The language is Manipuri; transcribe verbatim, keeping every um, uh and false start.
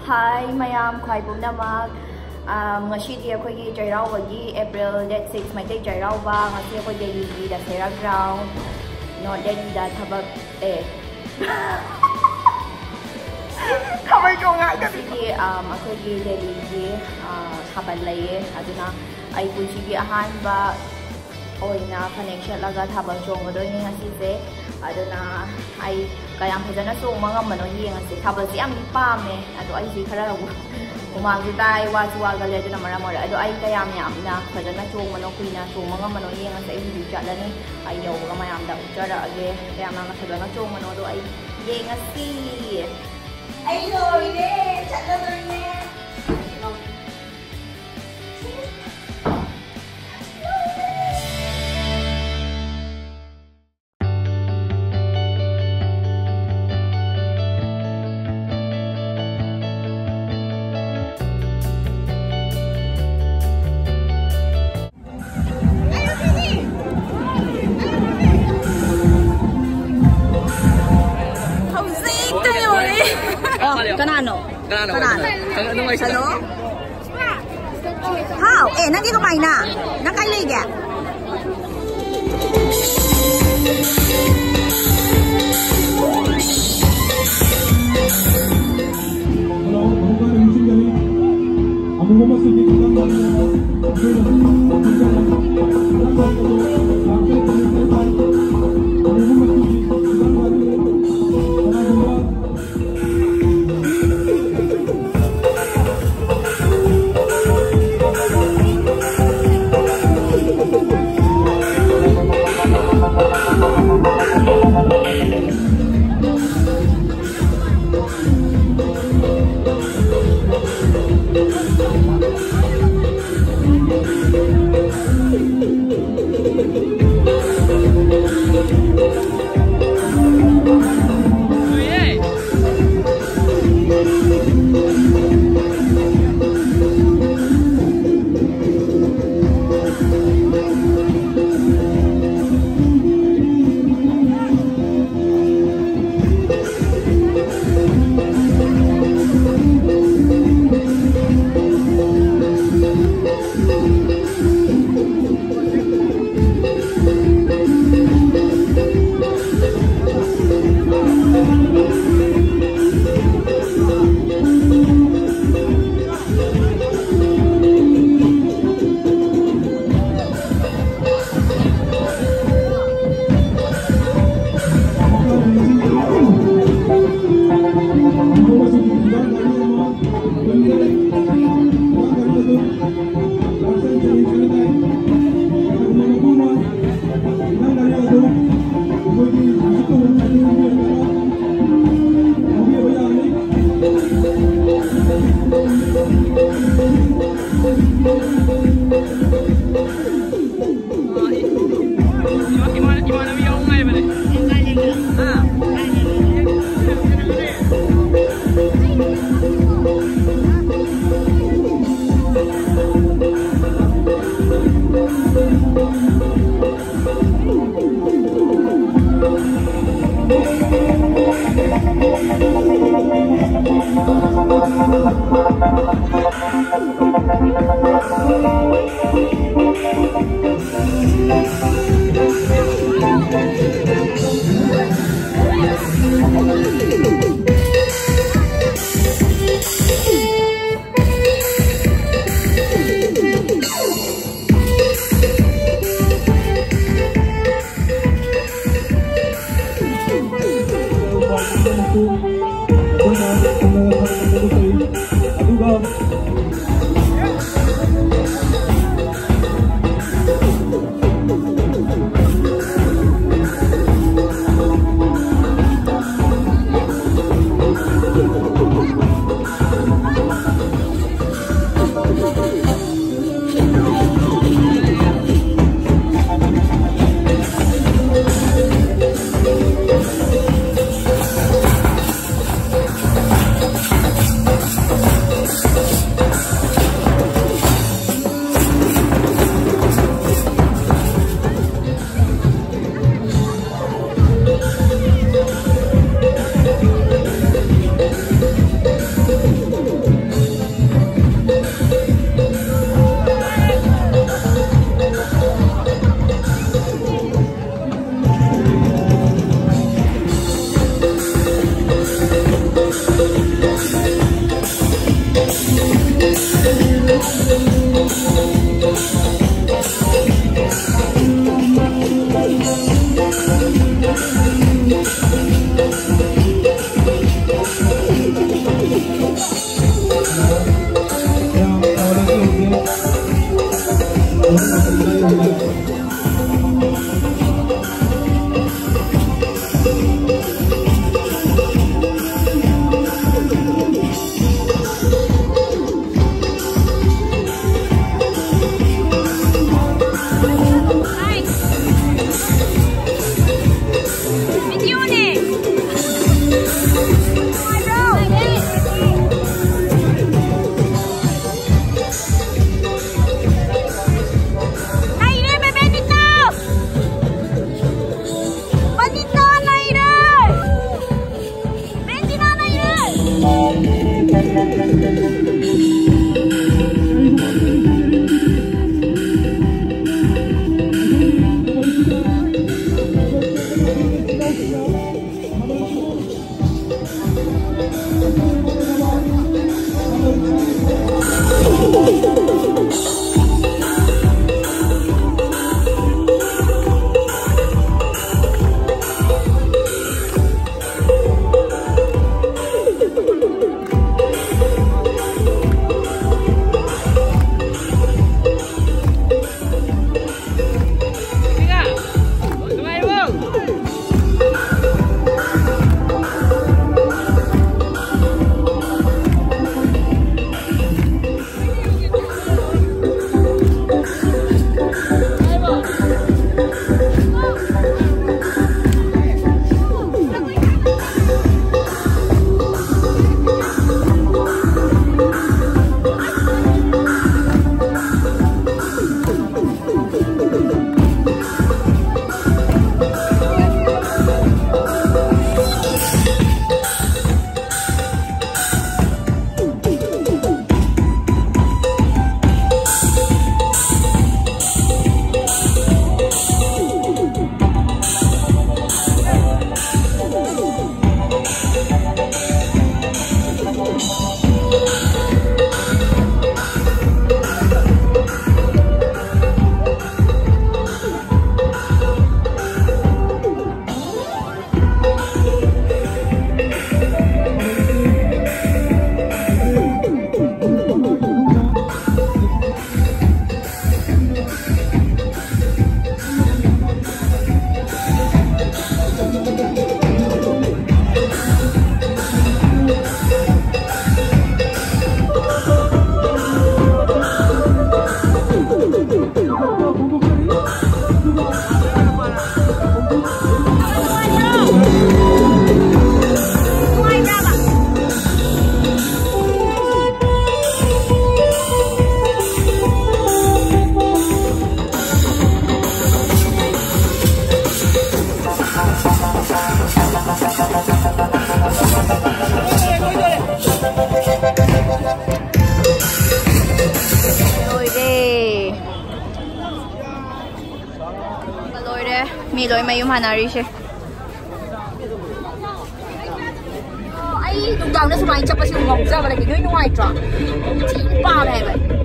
Hi ꯃꯌꯥꯝ, ꯈ꯭ꯋꯥꯏ ꯄꯨꯝꯅꯃꯛ꯫ ꯑꯥ, ꯉꯁꯤꯗꯤ ꯑꯩꯈꯣꯏꯒꯤ ꯆꯩꯔꯥꯎꯕꯒꯤ April date six ꯃꯩꯇꯩ ꯆꯩꯔꯥꯎꯕ꯫ ꯉꯁꯤ ꯑꯩꯈꯣꯏ ꯗꯦꯜꯂꯤꯒꯤ ꯗꯁꯦꯔꯥ ground, North ꯗꯦꯜꯂꯤꯗ ꯊꯕꯛ, ꯑꯦ꯫ ꯊꯥꯕꯜ ꯆꯣꯡꯉꯛꯀꯅꯤ꯫ ꯉꯁꯤꯗꯤ, ꯑꯥ, ꯑꯩꯈꯣꯏꯒꯤ ꯗꯦꯜꯂꯤꯒꯤ, ꯑꯥ, ꯊꯥꯕꯜ ꯂꯩꯌꯦ꯫ ꯑꯗꯨꯅ ꯑꯩ ꯄꯨꯟꯁꯤꯒꯤ ꯑꯍꯥꯟꯕ ꯑꯣꯏꯅ ꯐꯅꯦꯛ ꯁꯦꯠꯂꯒ ꯊꯥꯕꯜ ꯆꯣꯡꯒꯗꯣꯏꯅꯤ ꯉꯁꯤꯁꯦ꯫ ꯑꯗꯨꯅ ꯑꯩ ꯀꯌꯥꯝ ꯐꯖꯅ ꯆꯣꯡꯕ ꯉꯝꯕꯅꯣ ꯌꯦꯡꯉꯁꯦ꯫ ꯊꯥꯕꯜꯁꯦ ꯌꯥꯝꯗꯤ ꯄꯥꯝꯃꯦ, ꯑꯗꯣ ꯑꯩꯁꯦ ꯈꯔ ꯍꯨꯃꯥꯡꯁꯨ ꯇꯥꯏ, ꯋꯥꯁꯨ ꯋꯥꯒꯜꯂꯦ꯫ ꯑꯗꯨꯅ ꯃꯔꯝ ꯑꯣꯏꯔꯒ, ꯑꯗꯣ ꯑꯩ ꯀꯌꯥꯝ ꯌꯥꯝꯅ ꯐꯖꯅ ꯆꯣꯡꯕꯅꯣ, ꯀꯨꯏꯅ ꯆꯣꯡꯕ ꯉꯝꯕꯅꯣ ꯌꯦꯡꯉꯁꯦ꯫ ꯑꯩ ꯍꯧꯖꯤꯛ ꯆꯠꯂꯅꯤ, ꯑꯩ ꯌꯧꯕꯒ ꯃꯌꯥꯝꯗ ꯎꯠꯆꯔꯛꯑꯒꯦ ꯀꯌꯥꯝ ꯌꯥꯝꯅ ꯐꯖꯅ ꯆꯣꯡꯕꯅꯣꯗꯣ꯫ ꯑꯩ ꯌꯦꯡꯉꯁꯤ꯫ ꯑꯩ ꯂꯣꯏꯔꯦ, ꯆꯠꯂꯗꯣꯏꯅꯦ꯫ ꯍꯧꯖꯤꯛꯇ ꯌꯧꯔꯦ꯫ ꯑꯣ, ꯀꯅꯥꯅꯣ? ꯀꯅꯥꯅꯣ? ꯀꯅꯥꯅꯣ? ꯀꯅꯥꯅꯣ? ꯍꯜꯂꯣ? ꯍꯥꯎ, ꯑꯦ, ꯅꯪꯗꯤ ꯀꯃꯥꯏꯅ? ꯅꯪ ꯀꯥꯏ ꯂꯩꯒꯦ? ꯑꯩꯈꯣꯏꯅ ꯊꯨꯡꯅ ꯊꯝꯖꯕ ꯇꯧꯏ꯫ ꯑꯗꯨꯒ ꯃꯤ ꯂꯣꯏ ꯃꯌꯨꯝ ꯍꯥꯟꯅꯔꯤꯁꯦ꯫ ꯑꯩ ꯅꯨꯡꯗꯥꯡꯗ ꯁꯨꯃꯥꯏꯅ ꯆꯠꯄꯁꯦ ꯉꯥꯎꯖꯕ ꯂꯩꯇꯦ꯫ ꯅꯣꯏ ꯅꯨꯡꯉꯥꯏꯇ꯭ꯔꯣ? ꯊꯤ ꯄꯥꯝꯃꯦ ꯍꯥꯏꯕ꯫